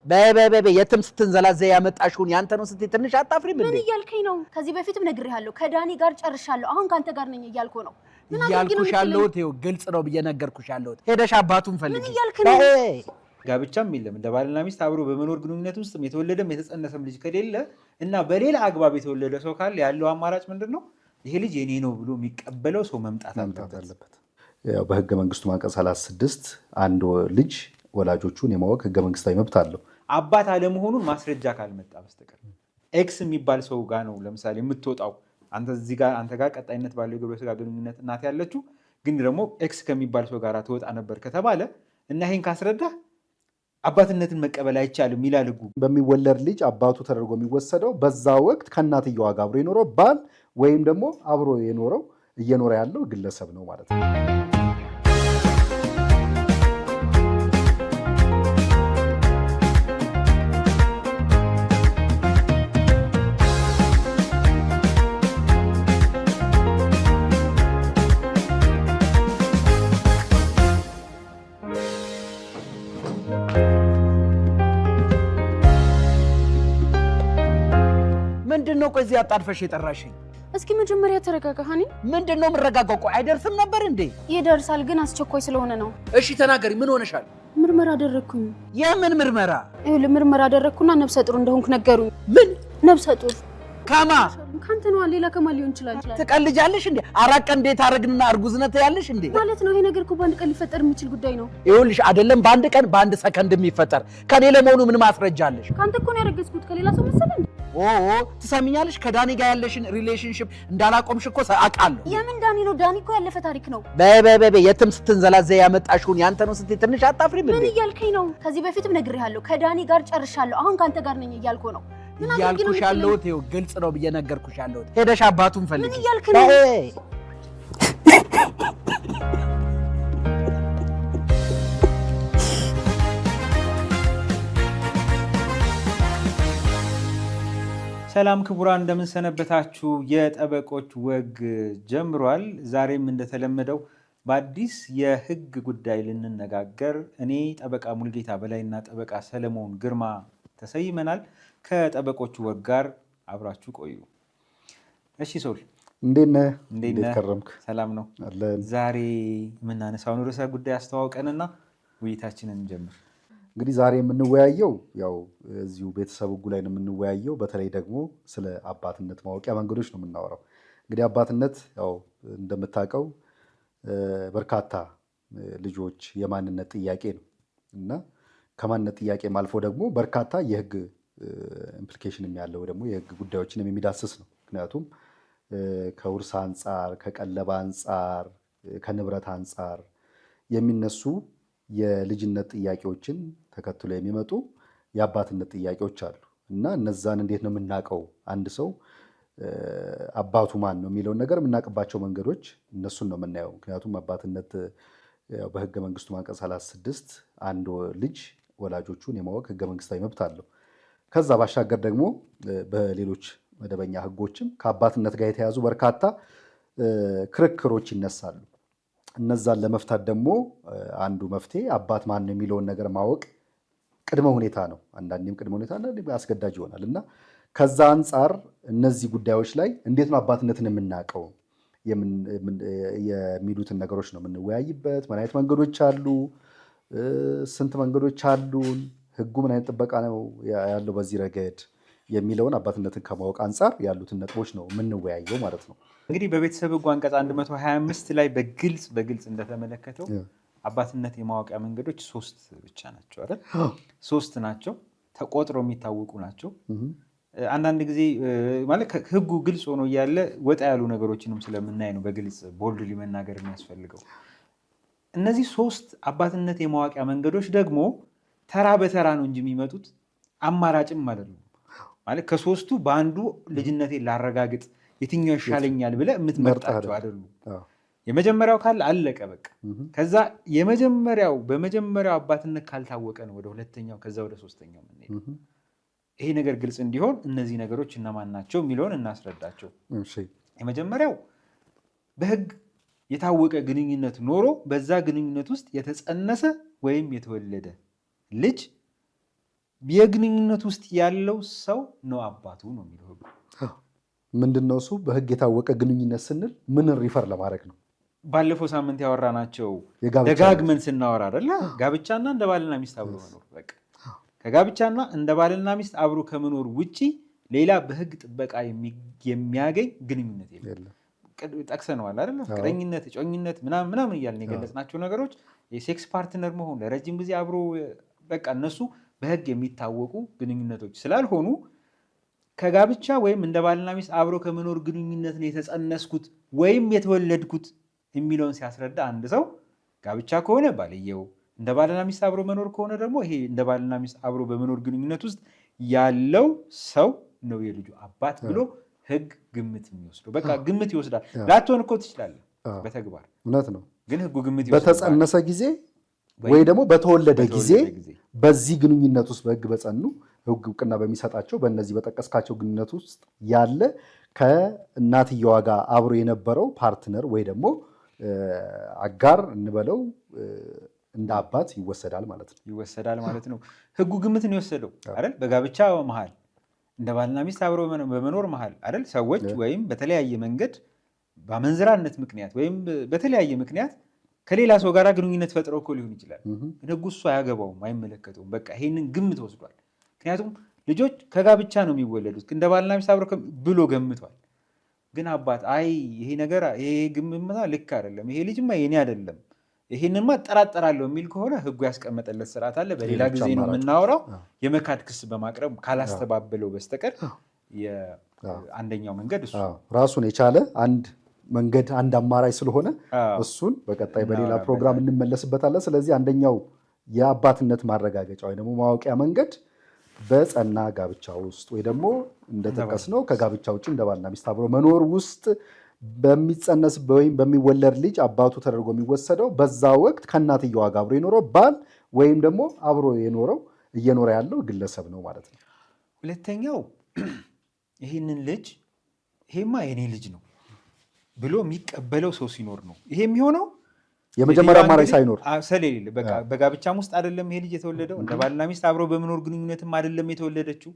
በይ በይ በይ፣ የትም ስትንዘላዘይ ያመጣሽውን ያንተ ነው ስትይ ትንሽ አታፍሪም እንዴ? ምን እያልከኝ ነው? ከዚህ በፊትም ነግሬሃለሁ፣ ከዳኒ ጋር ጨርሻለሁ። አሁን ከአንተ ጋር ነኝ እያልኩ ነው። ምን አድርጊ ነው እያልኩሽ የምትለኝ? ያለሁት ይኸው ግልጽ ነው ብዬ ነገርኩሽ ያለሁት። ሄደሽ አባቱን ፈልጊ። ምን እያልክ ነው? በይ። ጋብቻም የለም እንደ ባልና ሚስት አብሮ በመኖር ግንኙነት ውስጥ የተወለደም የተጸነሰም ልጅ ከሌለ እና በሌላ አግባብ የተወለደ ሰው ካለ ያለው አማራጭ ምንድን ነው? ይሄ ልጅ የኔ ነው ብሎ የሚቀበለው ሰው መምጣት መምጣት አለበት። አለበት። ያው በህገ መንግስቱ አንቀጽ 36 አንድ ልጅ ወላጆቹን የማወቅ ህገ መንግስታዊ መብት አለው። አባት አለመሆኑን ማስረጃ ካልመጣ በስተቀር X የሚባል ሰው ጋር ነው ለምሳሌ የምትወጣው። አንተ እዚህ ጋር አንተ ጋር ቀጣይነት ባለው የግብረ ስጋ ግንኙነት እናት ያለችው ግን ደግሞ X ከሚባል ሰው ጋር ትወጣ ነበር ከተባለ እና ይሄን ካስረዳ አባትነትን መቀበል አይቻልም ይላል ህጉ። በሚወለድ ልጅ አባቱ ተደርጎ የሚወሰደው በዛ ወቅት ከእናትየዋ ጋር አብሮ የኖረው ባል ወይም ደግሞ አብሮ የኖረው እየኖረ ያለው ግለሰብ ነው ማለት ነው። ምንድን ነው ቆይ እዚህ አጣድፈሽ የጠራሽኝ? እስኪ መጀመሪያ ተረጋጋ honey። ምንድን ነው የምረጋጋው? ቆይ አይደርስም ነበር እንዴ? ይደርሳል፣ ግን አስቸኳይ ስለሆነ ነው። እሺ ተናገሪ፣ ምን ሆነሻል? ምርመራ አደረግኩኝ። የምን ምርመራ? ይኸውልህ ምርመራ አደረግኩና ነብሰ ጡር እንደሆንኩ ነገሩኝ። ምን? ነብሰ ጡር። ከማ? ከአንተ ነዋ፣ ሌላ ከማን ሊሆን ይችላል? ትቀልጃለሽ እንዴ? 4 ቀን እንዴት አረግንና እርጉዝነት ያለሽ እንዴ? ማለት ነው። ይሄ ነገር እኮ በአንድ ቀን ሊፈጠር የሚችል ጉዳይ ነው። ይኸውልሽ አይደለም በአንድ ቀን በአንድ ሰከንድ የሚፈጠር። ከኔ ለመሆኑ ምን ማስረጃ አለሽ? ከአንተ እኮ ነው ያረገዝኩት፣ ከሌላ ሰው መሰለህ? ኦ ትሰሚኛለሽ? ከዳኒ ጋር ያለሽን relationship እንዳላቆምሽ እኮ አውቃለሁ። የምን ዳኒ ነው? ዳኒ እኮ ያለፈ ታሪክ ነው። በይ በይ በይ፣ የትም ስትንዘላዘይ ያመጣሽውን ያንተ ነው ስትይ ትንሽ አታፍሪም ምን እንዴ? እያልከኝ ነው? ከዚህ በፊትም ነግሬሃለሁ፣ ከዳኒ ጋር ጨርሻለሁ። አሁን ከአንተ ጋር ነኝ እያልኩ ነው። ምን አድርጊ ነው እያልኩሽ የምትለኝ? ያለሁት ይኸው ግልጽ ነው ብዬ ነገርኩሽ ያለሁት። ሄደሽ አባቱን ፈልጊ። ምን እያልክ ነው? በይ። ሰላም ክቡራን እንደምን ሰነበታችሁ? የጠበቆች ወግ ጀምሯል። ዛሬም እንደተለመደው በአዲስ የሕግ ጉዳይ ልንነጋገር እኔ ጠበቃ ሙልጌታ በላይና ጠበቃ ሰለሞን ግርማ ተሰይመናል። ከጠበቆቹ ወግ ጋር አብራችሁ ቆዩ። እሺ ሶል፣ እንዴት ነህ? እንዴት እንዴት ነህ? ከረምክ? ሰላም ነው። አለን። ዛሬ የምናነሳውን ርዕሰ ጉዳይ አስተዋውቀንና ውይይታችንን እንጀምር። እንግዲህ ዛሬ የምንወያየው ያው እዚሁ ቤተሰብ ሕጉ ላይ ነው የምንወያየው። በተለይ ደግሞ ስለ አባትነት ማወቂያ መንገዶች ነው የምናወራው። እንግዲህ አባትነት ያው እንደምታውቀው በርካታ ልጆች የማንነት ጥያቄ ነው እና ከማንነት ጥያቄም አልፎ ደግሞ በርካታ የሕግ implication ም ያለው ደግሞ የሕግ ጉዳዮችንም የሚዳስስ ነው። ምክንያቱም ከውርስ አንጻር፣ ከቀለብ አንጻር፣ ከንብረት አንጻር የሚነሱ የልጅነት ጥያቄዎችን ተከትሎ የሚመጡ የአባትነት ጥያቄዎች አሉ እና እነዛን እንዴት ነው የምናውቀው? አንድ ሰው አባቱ ማን ነው የሚለውን ነገር የምናውቅባቸው መንገዶች እነሱን ነው የምናየው። ምክንያቱም አባትነት ያው በህገ መንግስቱ አንቀጽ 36 አንድ ልጅ ወላጆቹን የማወቅ ህገ መንግስታዊ መብት አለው። ከዛ ባሻገር ደግሞ በሌሎች መደበኛ ህጎችም ከአባትነት ጋር የተያዙ በርካታ ክርክሮች ይነሳሉ። እነዛን ለመፍታት ደግሞ አንዱ መፍትሄ አባት ማን ነው የሚለውን ነገር ማወቅ ቅድመ ሁኔታ ነው። አንዳንዴም ቅድመ ሁኔታ አንዳንዴም አስገዳጅ ይሆናል እና ከዛ አንጻር እነዚህ ጉዳዮች ላይ እንዴት ነው አባትነትን የምናውቀው የሚሉትን ነገሮች ነው የምንወያይበት። ምን አይነት መንገዶች አሉ? ስንት መንገዶች አሉን? ህጉ ምን አይነት ጥበቃ ነው ያለው በዚህ ረገድ የሚለውን አባትነትን ከማወቅ አንጻር ያሉትን ነጥቦች ነው የምንወያየው ማለት ነው። እንግዲህ በቤተሰብ ህጉ አንቀጽ 125 ላይ በግልጽ እንደተመለከተው አባትነት የማወቂያ መንገዶች 3 ብቻ ናቸው አይደል? 3 ናቸው፣ ተቆጥረው የሚታወቁ ናቸው። አንዳንድ ጊዜ ማለት ህጉ ግልጽ ሆኖ እያለ ወጣ ያሉ ነገሮችንም ስለምናይ ነው በግልጽ ቦልድሊ መናገር የሚያስፈልገው። እነዚህ 3 አባትነት የማወቂያ መንገዶች ደግሞ ተራ በተራ ነው እንጂ የሚመጡት አማራጭም አይደሉም። ማለት ከሶስቱ በአንዱ ልጅነቴን ላረጋግጥ የትኛው ይሻለኛል ብለህ የምትመርጣቸው አይደሉም። የመጀመሪያው ካለ አለቀ በቃ። ከዛ በመጀመሪያው አባትነት ካልታወቀ ነው ወደ ሁለተኛው ከዛ ወደ ሶስተኛው የምንሄደው። ይሄ ነገር ግልጽ እንዲሆን እነዚህ ነገሮች እነማን ናቸው የሚለውን እናስረዳቸው። የመጀመሪያው በህግ የታወቀ ግንኙነት ኖሮ በዛ ግንኙነት ውስጥ የተጸነሰ ወይም የተወለደ ልጅ የግንኙነት ውስጥ ያለው ሰው ነው አባቱ ነው የሚለው ህጉ። ምንድን ነው እሱ? በህግ የታወቀ ግንኙነት ስንል ምንን refer ለማድረግ ነው? ባለፈው ሳምንት ያወራናቸው የጋብቻ ደጋግመን ስናወራ አይደለ? ጋብቻና እንደ ባልና ሚስት አብሮ መኖር፣ በቃ ከጋብቻና እንደ ባልና ሚስት አብሮ ከመኖር ውጪ ሌላ በህግ ጥበቃ የሚያገኝ ግንኙነት የለም። የለም። ጠቅሰነዋል አይደለ? ፍቅረኝነት፣ እጮኝነት ምናምን ምናምን እያልን የገለጽናቸው ነገሮች የ sex partner መሆን፣ ለረጅም ጊዜ አብሮ፣ በቃ እነሱ በህግ የሚታወቁ ግንኙነቶች ስላልሆኑ ከጋብቻ ወይም እንደ ባልና ሚስት አብሮ ከመኖር ግንኙነት ነው የተጸነስኩት ወይም የተወለድኩት የሚለውን ሲያስረዳ አንድ ሰው ጋብቻ ከሆነ ባልየው፣ እንደ ባልና ሚስት አብሮ መኖር ከሆነ ደግሞ ይሄ እንደ ባልና ሚስት አብሮ በመኖር ግንኙነት ውስጥ ያለው ሰው ነው የልጁ አባት ብሎ ህግ ግምት የሚወስደው። በቃ ግምት ይወስዳል። ላትሆን እኮ ትችላለህ በተግባር፣ እውነት ነው። ግን ህጉ ግምት ይወስዳል። በተጸነሰ ጊዜ ወይ ደግሞ በተወለደ ጊዜ በተወለደ ጊዜ በዚህ ግንኙነት ውስጥ በህግ በጸኑ፣ ህግ እውቅና በሚሰጣቸው በእነዚህ በጠቀስካቸው ግንኙነት ውስጥ ያለ ከእናትየዋ ጋር አብሮ የነበረው partner ወይ ደግሞ አጋር እንበለው እንደ አባት ይወሰዳል ማለት ነው። ይወሰዳል ማለት ነው። ህጉ ግምትን የወሰደው አይደል? በጋብቻ መሀል፣ እንደ ባልና ሚስት አብሮ በመኖር መሀል አይደል? ሰዎች ወይም በተለያየ መንገድ በአመንዝራነት ምክንያት ወይም በተለያየ ምክንያት ከሌላ ሰው ጋር ግንኙነት ፈጥረው እኮ ሊሆን ይችላል። ግን ህጉ እሱ አያገባውም፣ አይመለከተውም። በቃ ይሄንን ግምት ወስዷል። ምክንያቱም ልጆች ከጋብቻ ነው የሚወለዱት፣ እንደ ባልና ሚስት አብረው ብሎ ገምቷል። ግን አባት አይ ይሄ ነገር ይሄ ግምት ልክ አይደለም፣ ይሄ ልጅማ የኔ አይደለም፣ ይሄንማ እጠራጠራለሁ የሚል ከሆነ ህጉ ያስቀመጠለት ስርዓት አለ። በሌላ ሌሎች ጊዜ ነው አማራጮች። የምናወራው። የመካድ ክስ በማቅረብ ካላስተባበለው በስተቀር አንደኛው መንገድ እሱ አዎ፣ ራሱን የቻለ አንድ መንገድ፣ አንድ አማራጭ ስለሆነ እሱን በቀጣይ በሌላ እናወራበታለን። ፕሮግራም እንመለስበታለን። ስለዚህ አንደኛው የአባትነት ማረጋገጫ ወይ ደግሞ ማወቂያ መንገድ በጸና ጋብቻ ውስጥ ወይ ደግሞ እንደጠቀስነው ከጋብቻ ውጭ እንደ ባልና ሚስት አብሮ መኖር ውስጥ በሚጸነስ ወይም በሚወለድ ልጅ አባቱ ተደርጎ የሚወሰደው በዛ ወቅት ከእናትየዋ ጋር አብሮ የኖረው ባል ወይም ደግሞ አብሮ የኖረው፣ እየኖረ ያለው ግለሰብ ነው ማለት ነው። ሁለተኛው ይህንን ልጅ ይሄማ የኔ ልጅ ነው ብሎ የሚቀበለው ሰው ሲኖር ነው። ይሄ የሚሆነው የመጀመሪያ ሴትዮዋ አማራጭ እንግዲህ ሳይኖር ስለሌለ፣ በቃ በጋብቻም ውስጥ አይደለም ይሄ ልጅ የተወለደው፣ እንደ ባልና ሚስት አብሮ በመኖር ግንኙነትም አይደለም የተወለደችው፣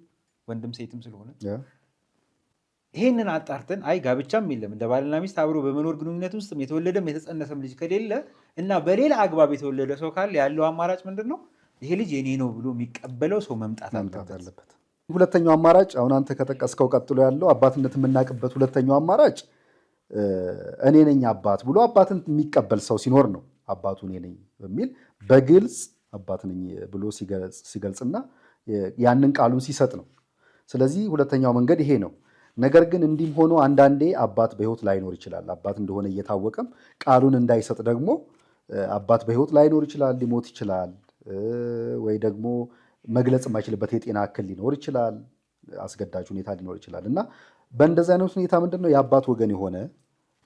ወንድም ሴትም ስለሆነ ይሄንን አጣርተን አይ ጋብቻም የለም፣ እንደ ባልና ሚስት አብሮ በመኖር ግንኙነት ውስጥ የተወለደም የተጸነሰም ልጅ ከሌለ እና በሌላ አግባብ የተወለደ ሰው ካለ ያለው አማራጭ ምንድን ነው? ይሄ ልጅ የኔ ነው ብሎ የሚቀበለው ሰው መምጣት መምጣት አለበት። አለበት። ሁለተኛው አማራጭ፣ አሁን አንተ ከጠቀስከው ቀጥሎ ያለው አባትነት የምናውቅበት ሁለተኛው አማራጭ እኔ ነኝ አባት ብሎ አባትን የሚቀበል ሰው ሲኖር ነው። አባቱ እኔ ነኝ በሚል በግልጽ አባት ነኝ ብሎ ሲገልጽና ያንን ቃሉን ሲሰጥ ነው። ስለዚህ ሁለተኛው መንገድ ይሄ ነው። ነገር ግን እንዲህም ሆኖ አንዳንዴ አባት በሕይወት ላይኖር ይችላል። አባት እንደሆነ እየታወቀም ቃሉን እንዳይሰጥ ደግሞ አባት በሕይወት ላይኖር ይችላል፣ ሊሞት ይችላል፣ ወይ ደግሞ መግለጽ የማይችልበት የጤና እክል ሊኖር ይችላል፣ አስገዳጅ ሁኔታ ሊኖር ይችላል። እና በእንደዚህ አይነት ሁኔታ ምንድን ነው፣ የአባት ወገን የሆነ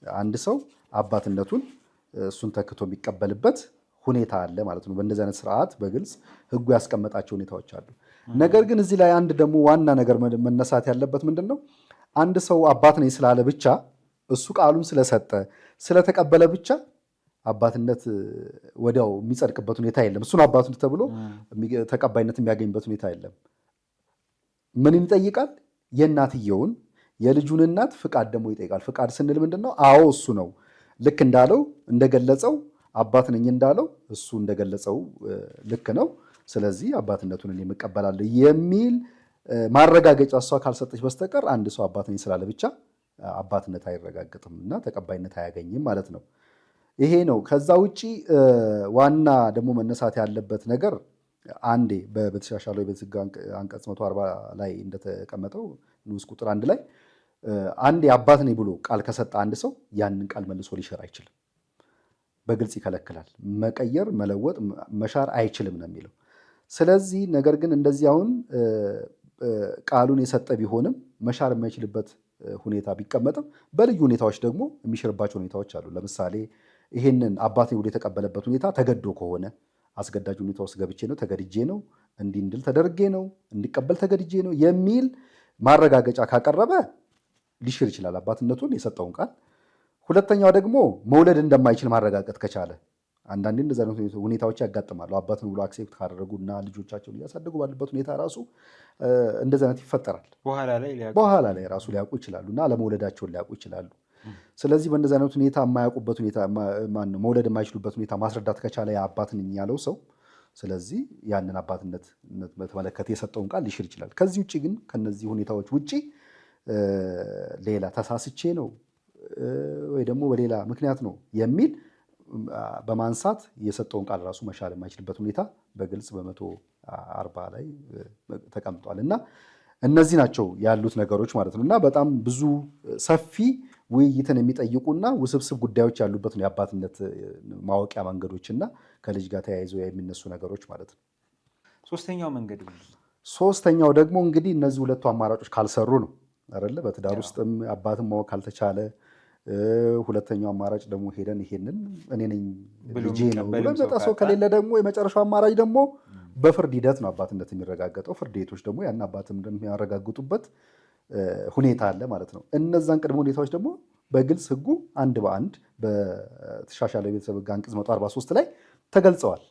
አንድ ሰው አባትነቱን እሱን ተክቶ የሚቀበልበት ሁኔታ አለ ማለት ነው። በእንደዚህ አይነት ስርዓት በግልጽ ሕጉ ያስቀመጣቸው ሁኔታዎች አሉ። ነገር ግን እዚህ ላይ አንድ ደግሞ ዋና ነገር መነሳት ያለበት ምንድን ነው፣ አንድ ሰው አባት ነኝ ስላለ ብቻ፣ እሱ ቃሉን ስለሰጠ ስለተቀበለ ብቻ አባትነት ወዲያው የሚጸድቅበት ሁኔታ የለም። እሱን አባቱ ተብሎ ተቀባይነት የሚያገኝበት ሁኔታ የለም። ምንን ይጠይቃል? የእናትየውን፣ የልጁን እናት ፍቃድ ደግሞ ይጠይቃል። ፍቃድ ስንል ምንድን ነው? አዎ እሱ ነው፣ ልክ እንዳለው እንደገለጸው፣ አባት ነኝ እንዳለው፣ እሱ እንደገለጸው ልክ ነው። ስለዚህ አባትነቱን እኔ እቀበላለሁ የሚል ማረጋገጫ እሷ ካልሰጠች በስተቀር አንድ ሰው አባት ነኝ ስላለ ብቻ አባትነት አይረጋገጥም እና ተቀባይነት አያገኝም ማለት ነው። ይሄ ነው። ከዛ ውጪ ዋና ደግሞ መነሳት ያለበት ነገር አንዴ በተሻሻለው የቤት ሕግ አንቀጽ 140 ላይ እንደተቀመጠው ንዑስ ቁጥር 1 ላይ አንዴ አባት ነኝ ብሎ ቃል ከሰጠ አንድ ሰው ያንን ቃል መልሶ ሊሽር አይችልም። በግልጽ ይከለክላል። መቀየር፣ መለወጥ፣ መሻር አይችልም ነው የሚለው። ስለዚህ ነገር ግን እንደዚህ አሁን ቃሉን የሰጠ ቢሆንም መሻር የማይችልበት ሁኔታ ቢቀመጥም በልዩ ሁኔታዎች ደግሞ የሚሽርባቸው ሁኔታዎች አሉ። ለምሳሌ ይሄንን አባት ነኝ ብሎ የተቀበለበት ሁኔታ ተገዶ ከሆነ፣ አስገዳጅ ሁኔታ ውስጥ ገብቼ ነው፣ ተገድጄ ነው፣ እንዲህ እንድል ተደርጌ ነው፣ እንዲቀበል ተገድጄ ነው የሚል ማረጋገጫ ካቀረበ ሊሽር ይችላል አባትነቱን የሰጠውን ቃል። ሁለተኛው ደግሞ መውለድ እንደማይችል ማረጋገጥ ከቻለ፣ አንዳንዴ እንደዚህ አይነት ሁኔታዎች ያጋጥማሉ። አባት ነው ብሎ accept ካደረጉ እና ልጆቻቸውን እያሳደጉ ባሉበት ሁኔታ ራሱ እንደዚህ አይነት ይፈጠራል። በኋላ ላይ ራሱ ሊያውቁ ይችላሉ እና አለመውለዳቸውን ሊያውቁ ይችላሉ። ስለዚህ በእንደዚህ አይነት ሁኔታ የማያውቁበት ሁኔታ ማነው መውለድ የማይችሉበት ሁኔታ ማስረዳት ከቻለ የአባት ነኝ ያለው ሰው ስለዚህ ያንን አባትነት በተመለከተ የሰጠውን ቃል ሊሽር ይችላል። ከዚህ ውጭ ግን ከነዚህ ሁኔታዎች ውጭ ሌላ ተሳስቼ ነው ወይ ደግሞ በሌላ ምክንያት ነው የሚል በማንሳት የሰጠውን ቃል ራሱ መሻር የማይችልበት ሁኔታ በግልጽ በ140 ላይ ተቀምጧል እና እነዚህ ናቸው ያሉት ነገሮች ማለት ነው። እና በጣም ብዙ ሰፊ ውይይትን የሚጠይቁና ውስብስብ ጉዳዮች ያሉበት ነው የአባትነት ማወቂያ መንገዶች እና ከልጅ ጋር ተያይዞ የሚነሱ ነገሮች ማለት ነው። ሶስተኛው መንገድ ሶስተኛው ደግሞ እንግዲህ እነዚህ ሁለቱ አማራጮች ካልሰሩ ነው አይደለ? በትዳር ውስጥም አባትን ማወቅ ካልተቻለ ሁለተኛው አማራጭ ደግሞ ሄደን ይሄንን እኔ ነኝ ልጄ ነው ብሎ የሚመጣ ሰው ከሌለ ደግሞ የመጨረሻው አማራጭ ደግሞ በፍርድ ሂደት ነው አባትነት የሚረጋገጠው። ፍርድ ቤቶች ደግሞ ያን አባት የሚያረጋግጡበት ሁኔታ አለ ማለት ነው። እነዛን ቅድመ ሁኔታዎች ደግሞ በግልጽ ሕጉ አንድ በአንድ በተሻሻለ የቤተሰብ ሕግ አንቀጽ 143 ላይ ተገልጸዋል።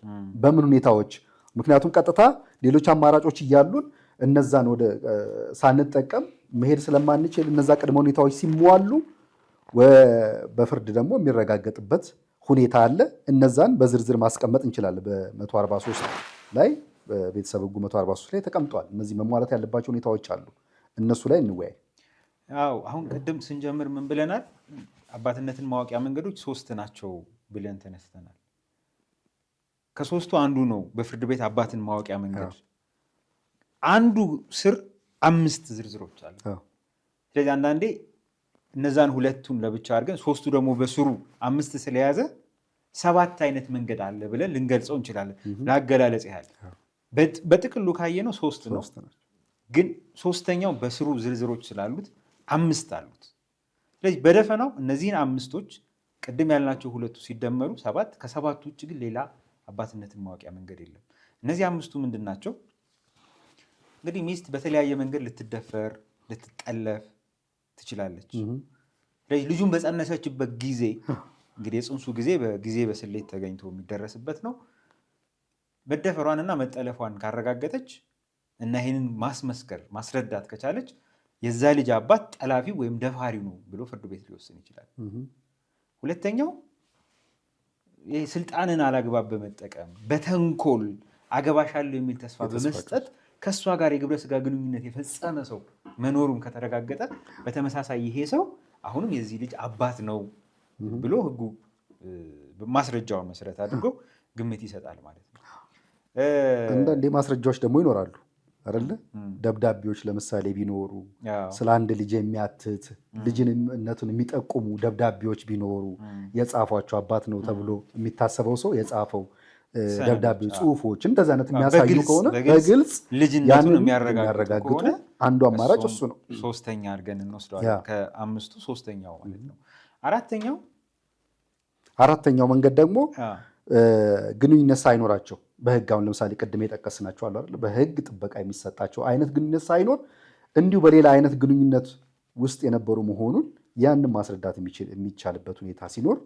በምን ሁኔታዎች ምክንያቱም ቀጥታ ሌሎች አማራጮች እያሉን እነዛን ወደ ሳንጠቀም መሄድ ስለማንችል እነዛ ቅድመ ሁኔታዎች ሲሟሉ በፍርድ ደግሞ የሚረጋገጥበት ሁኔታ አለ። እነዛን በዝርዝር ማስቀመጥ እንችላለን። በ143 ላይ በቤተሰብ ሕጉ 143 ላይ ተቀምጧል። እነዚህ መሟላት ያለባቸው ሁኔታዎች አሉ። እነሱ ላይ እንወያይ። አዎ አሁን ቅድም ስንጀምር ምን ብለናል? አባትነትን ማወቂያ መንገዶች ሶስት ናቸው ብለን ተነስተናል። ከሶስቱ አንዱ ነው በፍርድ ቤት አባትን ማወቂያ መንገድ። አንዱ ስር አምስት ዝርዝሮች አሉ። ስለዚህ አንዳንዴ እነዛን ሁለቱን ለብቻ አድርገን ሶስቱ ደግሞ በስሩ አምስት ስለያዘ ሰባት አይነት መንገድ አለ ብለን ልንገልጸው እንችላለን። ለአገላለጽ ያህል በጥቅሉ ካየነው ሶስት ነው፣ ግን ሶስተኛው በስሩ ዝርዝሮች ስላሉት አምስት አሉት። ስለዚህ በደፈናው እነዚህን አምስቶች ቅድም ያልናቸው ሁለቱ ሲደመሩ ሰባት፣ ከሰባቱ ውጭ ግን ሌላ አባትነትን ማወቂያ መንገድ የለም። እነዚህ አምስቱ ምንድን ናቸው? እንግዲህ ሚስት በተለያየ መንገድ ልትደፈር ልትጠለፍ ትችላለች። ስለዚህ ልጁን በጸነሰችበት ጊዜ እንግዲህ የፅንሱ ጊዜ በጊዜ በስሌት ተገኝቶ የሚደረስበት ነው። መደፈሯንና መጠለፏን ካረጋገጠች እና ይህንን ማስመስከር ማስረዳት ከቻለች የዛ ልጅ አባት ጠላፊ ወይም ደፋሪ ነው ብሎ ፍርድ ቤት ሊወስን ይችላል። ሁለተኛው ስልጣንን አላግባብ በመጠቀም በተንኮል አገባሻለሁ የሚል ተስፋ በመስጠት ከእሷ ጋር የግብረ ስጋ ግንኙነት የፈጸመ ሰው መኖሩን ከተረጋገጠ በተመሳሳይ ይሄ ሰው አሁንም የዚህ ልጅ አባት ነው ብሎ ሕጉ ማስረጃውን መሰረት አድርጎ ግምት ይሰጣል ማለት ነው። አንዳንዴ ማስረጃዎች ደግሞ ይኖራሉ አይደለ? ደብዳቤዎች ለምሳሌ ቢኖሩ ስለ አንድ ልጅ የሚያትት ልጅነቱን የሚጠቁሙ ደብዳቤዎች ቢኖሩ የጻፏቸው አባት ነው ተብሎ የሚታሰበው ሰው የጻፈው ደብዳቤ፣ ጽሁፎች እንደዚህ አይነት የሚያሳዩ ከሆነ በግልጽ ልጅነቱን የሚያረጋግጡ አንዱ አማራጭ እሱ ነው። ሶስተኛ አድርገን እንወስደዋለን። ከአምስቱ ሶስተኛው ማለት ነው። አራተኛው አራተኛው መንገድ ደግሞ ግንኙነት ሳይኖራቸው በህግ አሁን ለምሳሌ ቅድም የጠቀስናቸው አሉ አይደል? በህግ ጥበቃ የሚሰጣቸው አይነት ግንኙነት ሳይኖር እንዲሁ በሌላ አይነት ግንኙነት ውስጥ የነበሩ መሆኑን ያንን ማስረዳት የሚቻልበት ሁኔታ ሲኖር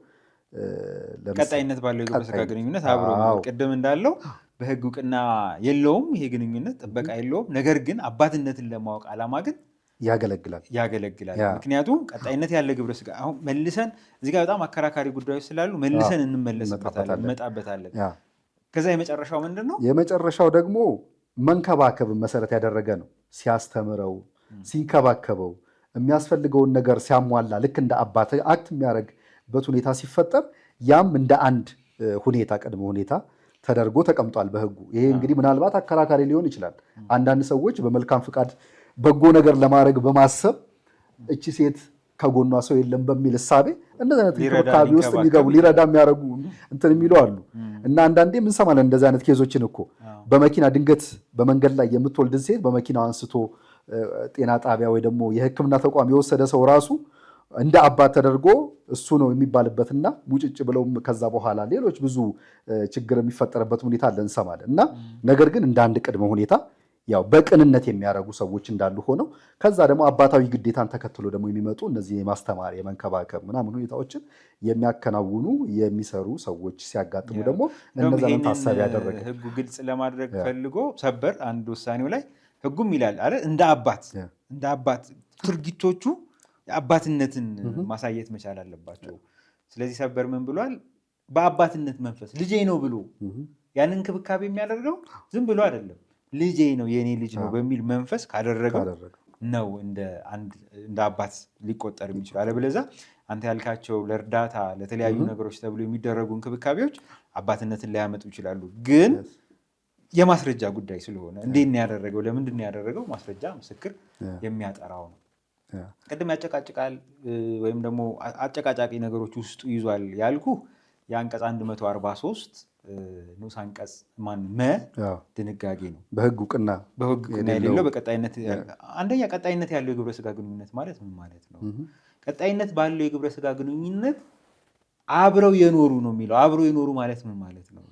ቀጣይነት ባለው የግብረ ሥጋ ግንኙነት አብሮ ቅድም እንዳለው በህግ እውቅና የለውም፣ ይሄ ግንኙነት ጥበቃ የለውም። ነገር ግን አባትነትን ለማወቅ ዓላማ ግን ያገለግላል ያገለግላል። ምክንያቱም ቀጣይነት ያለ ግብረ ሥጋ አሁን መልሰን እዚህ ጋር በጣም አከራካሪ ጉዳዮች ስላሉ መልሰን እንመለስበታለን፣ እንመጣበታለን። ከዛ የመጨረሻው ምንድን ነው? የመጨረሻው ደግሞ መንከባከብን መሰረት ያደረገ ነው። ሲያስተምረው፣ ሲንከባከበው፣ የሚያስፈልገውን ነገር ሲያሟላ ልክ እንደ አባት act የሚያደርግበት ሁኔታ ሲፈጠር ያም እንደ አንድ ሁኔታ ቅድመ ሁኔታ ተደርጎ ተቀምጧል በህጉ። ይሄ እንግዲህ ምናልባት አከራካሪ ሊሆን ይችላል። አንዳንድ ሰዎች በመልካም ፍቃድ በጎ ነገር ለማድረግ በማሰብ እቺ ሴት ከጎኗ ሰው የለም በሚል እሳቤ እንደዚህ አይነት እንክብካቤ ውስጥ የሚገቡ ሊረዳ የሚያደርጉ እንትን የሚሉ አሉ። እና አንዳንዴ እንሰማለን እንደዚህ አይነት case ኦችን እኮ በመኪና ድንገት በመንገድ ላይ የምትወልድን ሴት በመኪና አንስቶ ጤና ጣቢያ ወይ ደግሞ የሕክምና ተቋም የወሰደ ሰው ራሱ እንደ አባት ተደርጎ እሱ ነው የሚባልበትና ሙጭጭ ብለው ከዛ በኋላ ሌሎች ብዙ ችግር የሚፈጠርበት ሁኔታ አለ እንሰማለን። እና ነገር ግን እንደ አንድ ቅድመ ሁኔታ ያው በቅንነት የሚያደርጉ ሰዎች እንዳሉ ሆነው ከዛ ደግሞ አባታዊ ግዴታን ተከትሎ ደግሞ የሚመጡ እነዚህ የማስተማር የመንከባከብ ምናምን ሁኔታዎችን የሚያከናውኑ የሚሰሩ ሰዎች ሲያጋጥሙ ደግሞ እነዛን ታሳቢ ያደረገ ህጉ ግልጽ ለማድረግ ፈልጎ ሰበር አንድ ውሳኔው ላይ ህጉም ይላል አይደል እንደ አባት እንደ አባት ድርጊቶቹ አባትነትን ማሳየት መቻል አለባቸው። ስለዚህ ሰበር ምን ብሏል? በአባትነት መንፈስ ልጄ ነው ብሎ ያንን እንክብካቤ የሚያደርገው ዝም ብሎ አይደለም፣ ልጄ ነው የኔ ልጅ ነው በሚል መንፈስ ካደረገው ነው እንደ አባት ሊቆጠር የሚችለው። አለበለዚያ አንተ ያልካቸው ለእርዳታ ለተለያዩ ነገሮች ተብሎ የሚደረጉ እንክብካቤዎች አባትነትን ሊያመጡ ይችላሉ። ግን የማስረጃ ጉዳይ ስለሆነ እንዴት ነው ያደረገው፣ ለምንድን ነው ያደረገው፣ ማስረጃ ምስክር የሚያጠራው ነው። ቅድም ያጨቃጭቃል ወይም ደግሞ አጨቃጫቂ ነገሮች ውስጡ ይዟል ያልኩ የአንቀጽ 143 ንዑስ አንቀጽ ማን መ ድንጋጌ ነው። በህግ እውቅና የሌለው በቀጣይነት አንደኛ ቀጣይነት ያለው የግብረ ስጋ ግንኙነት ማለት ምን ማለት ነው? ቀጣይነት ባለው የግብረ ስጋ ግንኙነት አብረው የኖሩ ነው የሚለው። አብረው የኖሩ ማለት ምን ማለት ነው?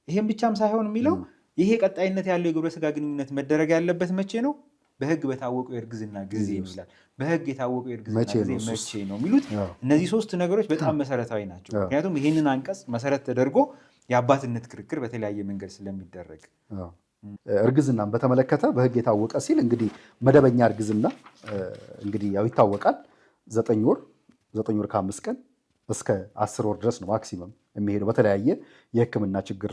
ይሄም ብቻም ሳይሆን የሚለው ይሄ ቀጣይነት ያለው የግብረ ስጋ ግንኙነት መደረግ ያለበት መቼ ነው? በህግ በታወቀው የእርግዝና ጊዜ ይላል። በህግ የታወቀው የእርግዝና ጊዜ መቼ ነው የሚሉት እነዚህ ሶስት ነገሮች በጣም መሰረታዊ ናቸው። ምክንያቱም ይህንን አንቀጽ መሰረት ተደርጎ የአባትነት ክርክር በተለያየ መንገድ ስለሚደረግ እርግዝናን በተመለከተ በህግ የታወቀ ሲል እንግዲህ መደበኛ እርግዝና እንግዲህ ያው ይታወቃል። 9 ወር 9 ወር ከ5 ቀን እስከ 10 ወር ድረስ ነው maximum የሚሄደው በተለያየ የሕክምና ችግር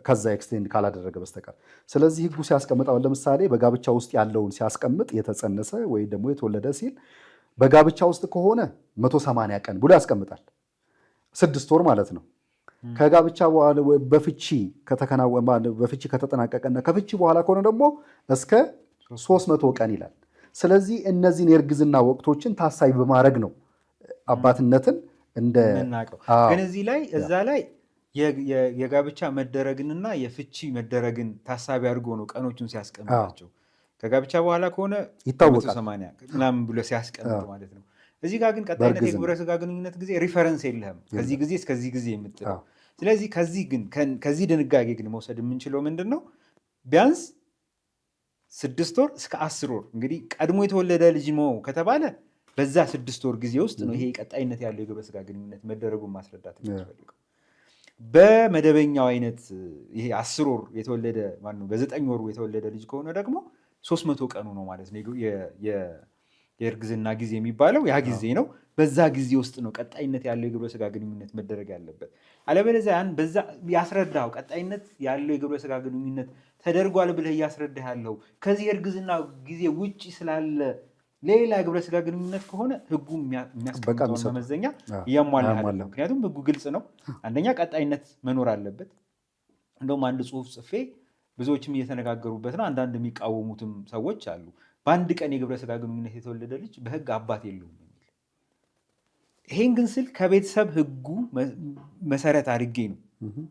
ከዛ extend ካላደረገ በስተቀር። ስለዚህ ህጉ ሲያስቀምጥ አሁን ለምሳሌ በጋብቻ ውስጥ ያለውን ሲያስቀምጥ የተጸነሰ ወይ ደግሞ የተወለደ ሲል በጋብቻ ውስጥ ከሆነ 180 ቀን ብሎ ያስቀምጣል። 6 ወር ማለት ነው። ከጋብቻ በኋላ በፍቺ ከተከናወነ በፍቺ ከተጠናቀቀና ከፍቺ በኋላ ከሆነ ደግሞ እስከ 300 ቀን ይላል። ስለዚህ እነዚህን የእርግዝና ወቅቶችን ታሳቢ በማድረግ ነው አባትነትን እንደምናውቀው። ግን እዚህ ላይ እዛ ላይ የጋብቻ መደረግንና የፍቺ መደረግን ታሳቢ አድርጎ ነው ቀኖቹን ሲያስቀምጣቸው። ከጋብቻ በኋላ ከሆነ ይታወቃል 180 ምናምን ብሎ ሲያስቀምጥ ማለት ነው። እዚህ ጋር ግን ቀጣይነት የግብረ ስጋ ግንኙነት ጊዜ reference የለህም፣ ከዚህ ጊዜ እስከዚህ ጊዜ የምትለው። ስለዚህ ከዚህ ግን ከዚህ ድንጋጌ ግን መውሰድ የምንችለው ምንድን ነው? ቢያንስ 6 ወር እስከ 10 ወር እንግዲህ ቀድሞ የተወለደ ልጅ ነው ከተባለ በዛ 6 ወር ጊዜ ውስጥ ነው ይሄ ቀጣይነት ያለው የግብረ ስጋ ግንኙነት መደረጉን ማስረዳት የሚያስፈልገው። በመደበኛው አይነት ይሄ 10 ወር የተወለደ ማነው በ9 ወሩ የተወለደ ልጅ ከሆነ ደግሞ 300 ቀኑ ነው ማለት ነው የእርግዝና ጊዜ የሚባለው ያ ጊዜ ነው። በዛ ጊዜ ውስጥ ነው ቀጣይነት ያለው የግብረ ስጋ ግንኙነት መደረግ ያለበት። አለበለዚያ ያን በዛ ያስረዳው ቀጣይነት ያለው የግብረ ስጋ ግንኙነት ተደርጓል ብለህ እያስረዳህ ያለው ከዚህ የእርግዝና ጊዜ ውጪ ስላለ ሌላ የግብረ ስጋ ግንኙነት ከሆነ ህጉ የሚያስቀምጠውን መመዘኛ እያሟላ አይደለም። ምክንያቱም ህጉ ግልጽ ነው። አንደኛ ቀጣይነት መኖር አለበት። እንደውም አንድ ጽሁፍ ጽፌ ብዙዎችም እየተነጋገሩበት ነው። አንዳንድ የሚቃወሙትም ሰዎች አሉ። በአንድ ቀን የግብረ ስጋ ግንኙነት የተወለደ ልጅ በህግ አባት የለውም የሚል። ይሄን ግን ስል ከቤተሰብ ህጉ መሰረት አድርጌ ነው።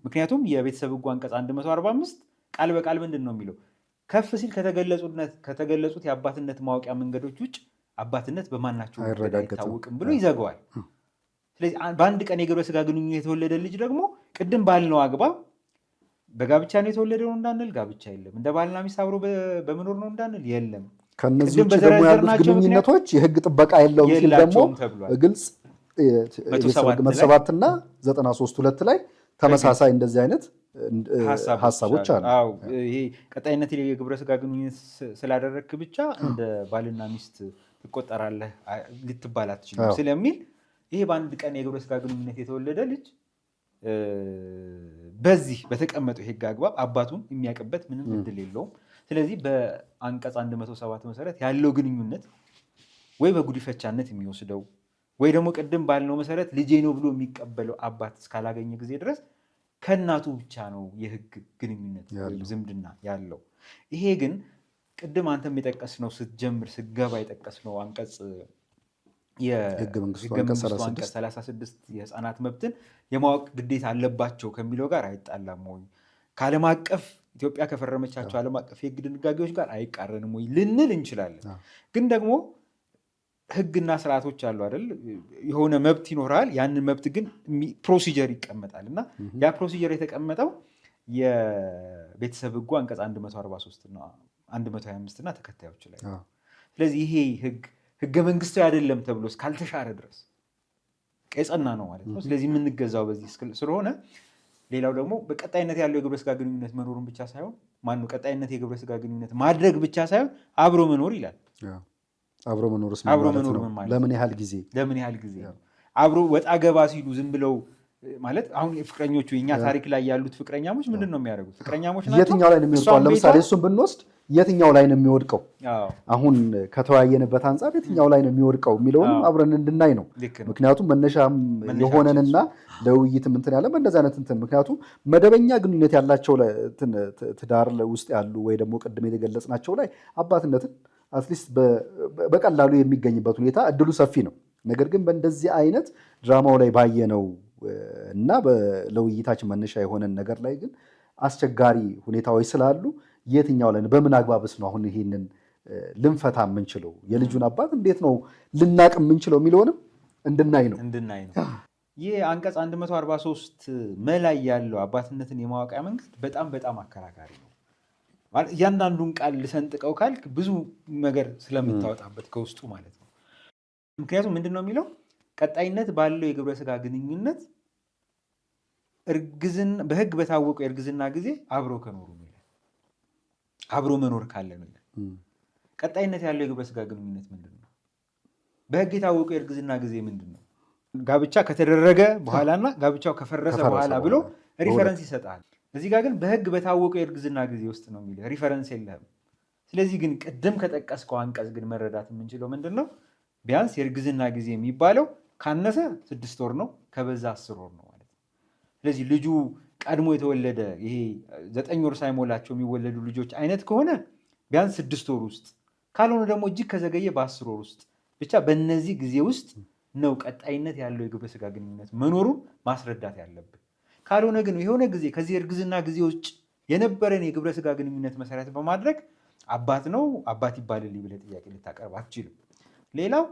ምክንያቱም የቤተሰብ ህጉ አንቀጽ 145 ቃል በቃል ምንድን ነው የሚለው? ከፍ ሲል ከተገለጹት የአባትነት ማወቂያ መንገዶች ውጭ አባትነት በማናቸው አይታወቅም ብሎ ይዘገዋል። ስለዚህ በአንድ ቀን የግብረ ስጋ ግንኙነት የተወለደ ልጅ ደግሞ ቅድም ባልነው አግባብ በጋብቻ ነው የተወለደው እንዳንል ጋብቻ የለም፣ እንደ ባልና ሚስት አብሮ በመኖር ነው እንዳንል የለም። ከነዚህ ውጭ ደግሞ ያሉት ግንኙነቶች የህግ ጥበቃ የለውም ሲል ደግሞ ግልጽ 107 እና 93(2) ላይ ተመሳሳይ እንደዚህ አይነት ሀሳቦች አሉ። ይሄ ቀጣይነት የግብረ ስጋ ግንኙነት ስላደረግክ ብቻ እንደ ባልና ሚስት ትቆጠራለህ ልትባል አትችልም ስለሚል ይሄ በአንድ ቀን የግብረ ስጋ ግንኙነት የተወለደ ልጅ በዚህ በተቀመጠው የህግ አግባብ አባቱን የሚያውቅበት ምንም እድል የለውም። ስለዚህ በአንቀጽ 107 መሰረት ያለው ግንኙነት ወይ በጉዲፈቻነት የሚወስደው ወይ ደግሞ ቅድም ባልነው መሰረት ልጄ ነው ብሎ የሚቀበለው አባት እስካላገኘ ጊዜ ድረስ ከእናቱ ብቻ ነው የህግ ግንኙነት ወይም ዝምድና ያለው። ይሄ ግን ቅድም አንተም የጠቀስነው ስትጀምር ስትገባ የጠቀስነው አንቀጽ የህገ መንግስቱ አንቀጽ 36 የህፃናት መብትን የማወቅ ግዴታ አለባቸው ከሚለው ጋር አይጣላም ወይ? ከዓለም አቀፍ ኢትዮጵያ ከፈረመቻቸው ዓለም አቀፍ የህግ ድንጋጌዎች ጋር አይቃረንም ወይ ልንል እንችላለን። ግን ደግሞ ህግና ስርዓቶች አሉ አይደል? የሆነ መብት ይኖራል። ያንን መብት ግን procedure ይቀመጣል እና ያ procedure የተቀመጠው የቤተሰብ ህጉ አንቀጽ 143 ነው። 125 እና ተከታዮች ላይ። ስለዚህ ይሄ ህግ ህገ መንግስታዊ አይደለም ተብሎ እስካልተሻረ ድረስ የጸና ነው ማለት ነው። ስለዚህ የምንገዛው በዚህ ስለሆነ፣ ሌላው ደግሞ በቀጣይነት ያለው የግብረ ስጋ ግንኙነት መኖሩን ብቻ ሳይሆን፣ ማነው፣ ቀጣይነት የግብረ ስጋ ግንኙነት ማድረግ ብቻ ሳይሆን አብሮ መኖር ይላል። አብሮ መኖርስ ምን አብሮ ማለት መኖር ነው? ምን ማለት? ለምን ያህል ጊዜ? ለምን ያህል ጊዜ አብሮ ወጣ ገባ ሲሉ ዝም ብለው፣ ማለት አሁን ፍቅረኞቹ የእኛ ታሪክ ላይ ያሉት ፍቅረኛሞች ምንድን ነው የሚያደርጉት? ፍቅረኛሞች ናቸው። የትኛው ላይ ነው የሚወድቀው? እሷም ለምሳሌ ቤቷ እሱን ብንወስድ የትኛው ላይ ነው የሚወድቀው? አሁን ከተወያየንበት አንጻር የትኛው ላይ ነው የሚወድቀው የሚለውንም አብረን እንድናይ ነው። ልክ ነው። ምክንያቱም መነሻም መነሻችን የሆነንና ለውይይትም እንትን ያለ በእንደዚህ አይነት እንትን፣ ምክንያቱም መደበኛ ግንኙነት ያላቸው እንትን ትዳር ውስጥ ያሉ ወይ ደግሞ ቅድም የገለጽናቸው ላይ አባትነትን at least በቀላሉ የሚገኝበት ሁኔታ እድሉ ሰፊ ነው። ነገር ግን በእንደዚህ አይነት ድራማው ላይ ባየነው እና ለውይይታችን መነሻ የሆነን ነገር ላይ ግን አስቸጋሪ ሁኔታዎች ስላሉ የትኛው ላይ ነው፣ በምን አግባብስ ነው አሁን ይሄንን ልንፈታ የምንችለው፣ የልጁን አባት እንዴት ነው ልናቅ የምንችለው የሚለውንም እንድናይ ነው። እንድናይ ነው። ይህ አንቀጽ 143 መላይ ያለው አባትነትን የማወቂያ መንገድ በጣም በጣም አከራካሪ ነው። ማለት እያንዳንዱን ቃል ልሰንጥቀው ካልክ ብዙ ነገር ስለምታወጣበት ከውስጡ ማለት ነው። ምክንያቱም ምንድን ነው የሚለው? ቀጣይነት ባለው የግብረ ስጋ ግንኙነት እርግዝና በሕግ በታወቀው የእርግዝና ጊዜ አብሮ ከኖሩ ነው ይላል። አብሮ መኖር ካለ ነው ይላል። ቀጣይነት ያለው የግብረ ስጋ ግንኙነት ምንድን ነው? በሕግ የታወቀው የእርግዝና ጊዜ ምንድን ነው? ጋብቻ ከተደረገ በኋላና ጋብቻው ከፈረሰ ከፈረሰ በኋላ ብሎ በኋላ reference ይሰጣል። እዚህ ጋር ግን በሕግ በታወቀው የእርግዝና ጊዜ ውስጥ ነው የሚልህ፣ reference የለህም። ስለዚህ ግን ቅድም ከጠቀስከው አንቀጽ ግን መረዳት የምንችለው ምንድን ነው? ቢያንስ የእርግዝና ጊዜ የሚባለው ካነሰ 6 ወር ነው፣ ከበዛ 10 ወር ነው ማለት ነው። ስለዚህ ልጁ ቀድሞ የተወለደ፣ ይሄ 9 ወር ሳይሞላቸው የሚወለዱ ልጆች አይነት ከሆነ ቢያንስ 6 ወር ውስጥ፣ ካልሆነ ደግሞ እጅግ ከዘገየ በ10 ወር ውስጥ፣ ብቻ በእነዚህ ጊዜ ውስጥ ነው ቀጣይነት ያለው የግብረ ስጋ ግንኙነት መኖሩን ማስረዳት ያለብን። ካልሆነ ግን የሆነ ጊዜ ከዚህ የእርግዝና ጊዜ ውጭ የነበረን የግብረ ስጋ ግንኙነት መሰረት በማድረግ አባት ነው አባት ይባልልኝ ብለህ ጥያቄ ልታቀርብ አትችልም። ሌላው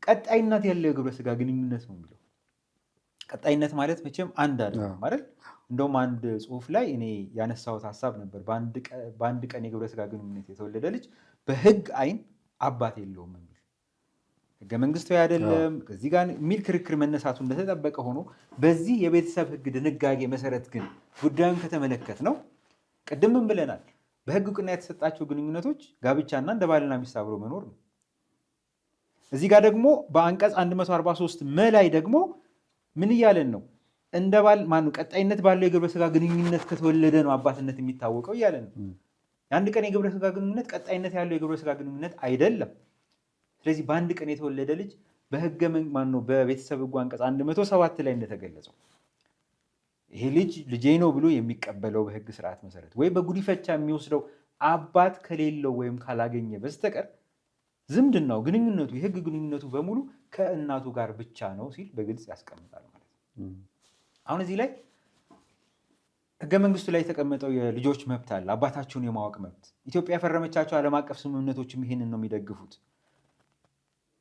ቀጣይነት ያለው የግብረ ስጋ ግንኙነት ነው የሚለው። ቀጣይነት ማለት መቼም አንድ አይደለም አይደል? እንደውም አንድ ጽሁፍ ላይ እኔ ያነሳሁት ሀሳብ ነበር። በአንድ ቀን የግብረ ስጋ ግንኙነት የተወለደ ልጅ በህግ አይን አባት የለውም የሚል፣ ህገ መንግስታዊ አይደለም ከዚህ ጋር የሚል ክርክር መነሳቱ እንደተጠበቀ ሆኖ፣ በዚህ የቤተሰብ ህግ ድንጋጌ መሰረት ግን ጉዳዩን ከተመለከትነው ቅድምም ብለናል። በህግ እውቅና የተሰጣቸው ግንኙነቶች ጋብቻና እንደ ባልና ሚስት አብሮ መኖር ነው። እዚህ ጋር ደግሞ በአንቀጽ 143 መ ላይ ደግሞ ምን እያለን ነው? እንደ ባል ማነው ቀጣይነት ባለው የግብረ ስጋ ግንኙነት ከተወለደ ነው አባትነት የሚታወቀው እያለን ነው። የአንድ ቀን የግብረ ስጋ ግንኙነት ቀጣይነት ያለው የግብረ ስጋ ግንኙነት አይደለም። ስለዚህ በአንድ ቀን የተወለደ ልጅ በህገ ማነው በቤተሰብ ህጉ አንቀጽ 107 ላይ እንደተገለጸው ይሄ ልጅ ልጄ ነው ብሎ የሚቀበለው በህግ ስርዓት መሰረት ወይ በጉዲፈቻ የሚወስደው አባት ከሌለው ወይም ካላገኘ በስተቀር ዝምድናው፣ ግንኙነቱ፣ የህግ ግንኙነቱ በሙሉ ከእናቱ ጋር ብቻ ነው ሲል በግልጽ ያስቀምጣል ማለት ነው። አሁን እዚህ ላይ ህገ መንግስቱ ላይ የተቀመጠው የልጆች መብት አለ፣ አባታቸውን የማወቅ መብት። ኢትዮጵያ የፈረመቻቸው ዓለም አቀፍ ስምምነቶችም ይህንን ነው የሚደግፉት።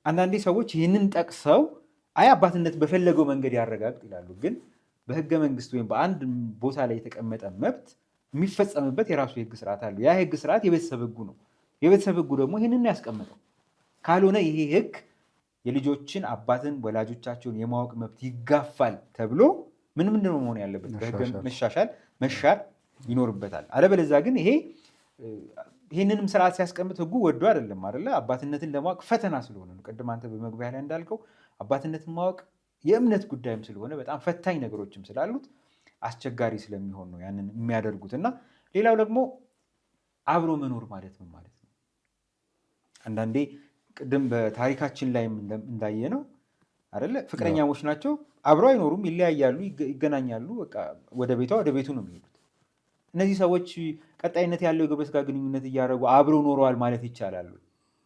አንዳንዴ ሰዎች ይህንን ጠቅሰው አይ አባትነት በፈለገው መንገድ ያረጋግጥ ይላሉ። ግን በህገ መንግስት ወይም በአንድ ቦታ ላይ የተቀመጠ መብት የሚፈጸምበት የራሱ የህግ ስርዓት አለው። ያ የህግ ስርዓት የቤተሰብ ህጉ ነው። የቤተሰብ ህጉ ደግሞ ይህንን ያስቀመጠው ካልሆነ ይሄ ህግ የልጆችን አባትን ወላጆቻቸውን የማወቅ መብት ይጋፋል ተብሎ ምን ምንድን ነው መሆን ያለበት? መሻሻል መሻር ይኖርበታል። አለበለዚያ ግን ይሄንንም ስርዓት ሲያስቀምጥ ህጉ ወዶ አይደለም አይደለ? አባትነትን ለማወቅ ፈተና ስለሆነ ነው። ቅድም አንተ በመግቢያ ላይ እንዳልከው አባትነትን ማወቅ የእምነት ጉዳይም ስለሆነ በጣም ፈታኝ ነገሮችም ስላሉት አስቸጋሪ ስለሚሆን ነው ያንን የሚያደርጉት። እና ሌላው ደግሞ አብሮ መኖር ማለት ምን ማለት ነው? አንዳንዴ ቅድም በታሪካችን ላይም እንዳየነው አይደለ? ፍቅረኛሞች ናቸው፣ አብረው አይኖሩም፣ ይለያያሉ፣ ይገናኛሉ። በቃ ወደ ቤቷ ወደ ቤቱ ነው የሚሄዱት። እነዚህ ሰዎች ቀጣይነት ያለው የግብረ ስጋ ግንኙነት እያደረጉ አብረው ኖረዋል ማለት ይቻላሉ?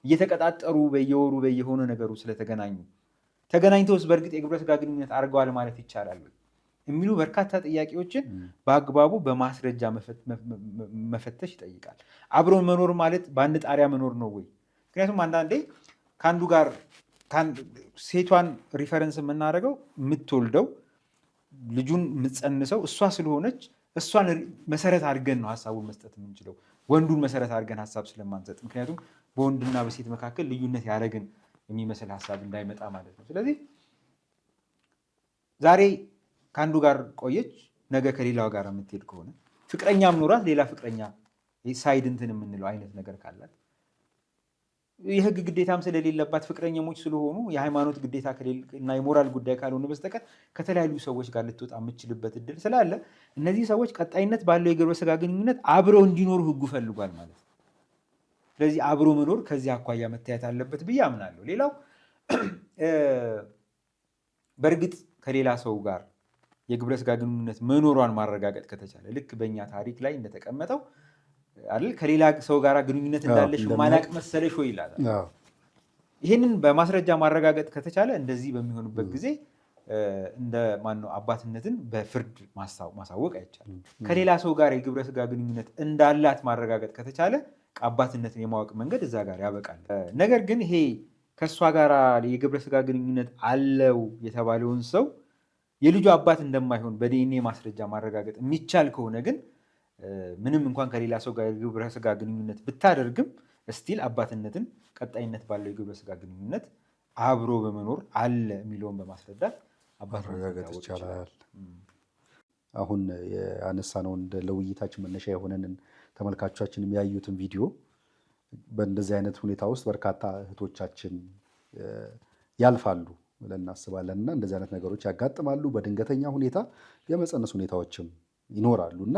እየተቀጣጠሩ በየወሩ በየሆነ ነገሩ ስለተገናኙ ተገናኝተውስ በእርግጥ የግብረ ስጋ ግንኙነት አድርገዋል ማለት ይቻላል የሚሉ በርካታ ጥያቄዎችን በአግባቡ በማስረጃ መፈተሽ ይጠይቃል። አብሮ መኖር ማለት በአንድ ጣሪያ መኖር ነው ወይ? ምክንያቱም አንዳንዴ ከአንዱ ጋር ሴቷን reference የምናደርገው የምትወልደው፣ ልጁን የምትጸንሰው እሷ ስለሆነች እሷን መሰረት አድርገን ነው ሀሳቡን መስጠት የምንችለው። ወንዱን መሰረት አድርገን ሀሳብ ስለማንሰጥ፣ ምክንያቱም በወንድና በሴት መካከል ልዩነት ያደረግን የሚመስል ሀሳብ እንዳይመጣ ማለት ነው። ስለዚህ ዛሬ ከአንዱ ጋር ቆየች፣ ነገ ከሌላው ጋር የምትሄድ ከሆነ፣ ፍቅረኛም ኖራት ሌላ ፍቅረኛ side እንትን የምንለው አይነት ነገር ካላት፣ የህግ ግዴታም ስለሌለባት፣ ፍቅረኛሞች ስለሆኑ የሃይማኖት ግዴታ እና የሞራል ጉዳይ ካልሆነ በስተቀር ከተለያዩ ሰዎች ጋር ልትወጣ የምትችልበት እድል ስላለ እነዚህ ሰዎች ቀጣይነት ባለው የግብረ ስጋ ግንኙነት አብረው እንዲኖሩ ህጉ ፈልጓል ማለት ነው። ስለዚህ አብሮ መኖር ከዚህ አኳያ መታየት አለበት ብዬ አምናለሁ። ሌላው በእርግጥ ከሌላ ሰው ጋር የግብረ ስጋ ግንኙነት መኖሯን ማረጋገጥ ከተቻለ፣ ልክ በእኛ ታሪክ ላይ እንደተቀመጠው አይደል፣ ከሌላ ሰው ጋር ግንኙነት እንዳለሽ ማላቅ መሰለሽ ወይ ይላታል። ይህንን በማስረጃ ማረጋገጥ ከተቻለ እንደዚህ በሚሆንበት ጊዜ እንደ ማነው አባትነትን በፍርድ ማሳወቅ አይቻልም። ከሌላ ሰው ጋር የግብረ ስጋ ግንኙነት እንዳላት ማረጋገጥ ከተቻለ አባትነትን የማወቅ መንገድ እዛ ጋር ያበቃል። ነገር ግን ይሄ ከእሷ ጋር የግብረ ስጋ ግንኙነት አለው የተባለውን ሰው የልጁ አባት እንደማይሆን በዲኤንኤ ማስረጃ ማረጋገጥ የሚቻል ከሆነ ግን ምንም እንኳን ከሌላ ሰው ጋር የግብረ ስጋ ግንኙነት ብታደርግም still አባትነትን ቀጣይነት ባለው የግብረ ስጋ ግንኙነት አብሮ በመኖር አለ የሚለውን በማስረዳት ማረጋገጥ ይቻላል። አሁን ያነሳነውን ለውይይታችን መነሻ የሆነንን ተመልካቾቻችን የሚያዩትን ቪዲዮ በእንደዚህ አይነት ሁኔታ ውስጥ በርካታ እህቶቻችን ያልፋሉ ብለን እናስባለን እና እንደዚህ አይነት ነገሮች ያጋጥማሉ። በድንገተኛ ሁኔታ የመፀነስ ሁኔታዎችም ይኖራሉ እና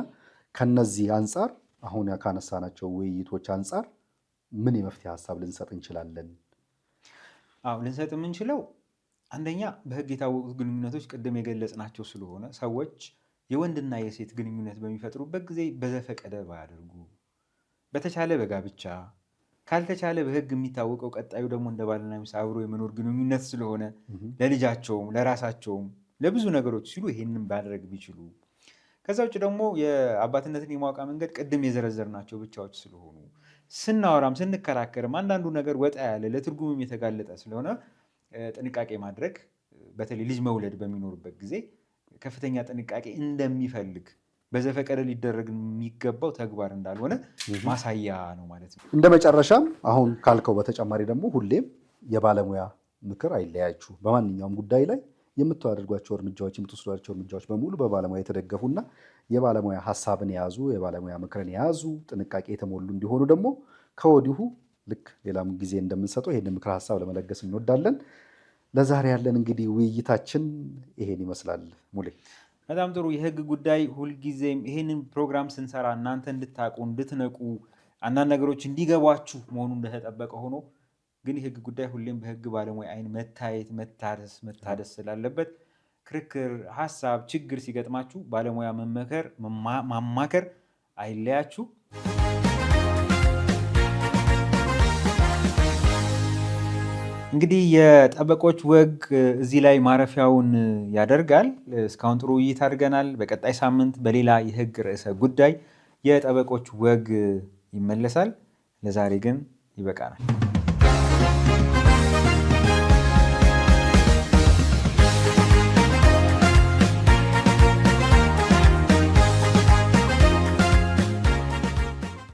ከነዚህ አንጻር፣ አሁን ካነሳናቸው ውይይቶች አንጻር ምን የመፍትሄ ሀሳብ ልንሰጥ እንችላለን? አዎ፣ ልንሰጥ የምንችለው አንደኛ በህግ የታወቁት ግንኙነቶች ቅድም የገለጽናቸው ስለሆነ ሰዎች የወንድና የሴት ግንኙነት በሚፈጥሩበት ጊዜ በዘፈቀደ ባያደርጉ፣ በተቻለ በጋብቻ፣ ካልተቻለ በህግ የሚታወቀው ቀጣዩ ደግሞ እንደ ባልና ሚስት አብሮ የመኖር ግንኙነት ስለሆነ ለልጃቸውም ለራሳቸውም ለብዙ ነገሮች ሲሉ ይሄንን ማድረግ ቢችሉ፣ ከዛ ውጭ ደግሞ የአባትነትን የማወቂያ መንገድ ቅድም የዘረዘርናቸው ብቻዎች ስለሆኑ ስናወራም ስንከራከርም አንዳንዱ ነገር ወጣ ያለ ለትርጉምም የተጋለጠ ስለሆነ ጥንቃቄ ማድረግ፣ በተለይ ልጅ መውለድ በሚኖርበት ጊዜ ከፍተኛ ጥንቃቄ እንደሚፈልግ፣ በዘፈቀደ ሊደረግ የሚገባው ተግባር እንዳልሆነ ማሳያ ነው ማለት ነው። እንደ መጨረሻም አሁን ካልከው በተጨማሪ ደግሞ ሁሌም የባለሙያ ምክር አይለያችሁ። በማንኛውም ጉዳይ ላይ የምታደርጓቸው እርምጃዎች፣ የምትወስዷቸው እርምጃዎች በሙሉ በባለሙያ የተደገፉና የባለሙያ ሀሳብን የያዙ፣ የባለሙያ ምክርን የያዙ፣ ጥንቃቄ የተሞሉ እንዲሆኑ ደግሞ ከወዲሁ ልክ ሌላም ጊዜ እንደምንሰጠው ይሄንን ምክር ሀሳብ ለመለገስ እንወዳለን። ለዛሬ ያለን እንግዲህ ውይይታችን ይሄን ይመስላል። ሙሌ። በጣም ጥሩ። የህግ ጉዳይ ሁልጊዜም ይሄንን ፕሮግራም ስንሰራ እናንተ እንድታውቁ፣ እንድትነቁ፣ አንዳንድ ነገሮች እንዲገቧችሁ መሆኑ እንደተጠበቀ ሆኖ ግን የህግ ጉዳይ ሁሌም በህግ ባለሙያ አይን መታየት፣ መታደስ መታደስ ስላለበት ክርክር፣ ሀሳብ፣ ችግር ሲገጥማችሁ ባለሙያ መመከር ማማከር አይለያችሁ። እንግዲህ የጠበቆች ወግ እዚህ ላይ ማረፊያውን ያደርጋል። እስካሁን ጥሩ ውይይት አድርገናል። በቀጣይ ሳምንት በሌላ የህግ ርዕሰ ጉዳይ የጠበቆች ወግ ይመለሳል። ለዛሬ ግን ይበቃናል።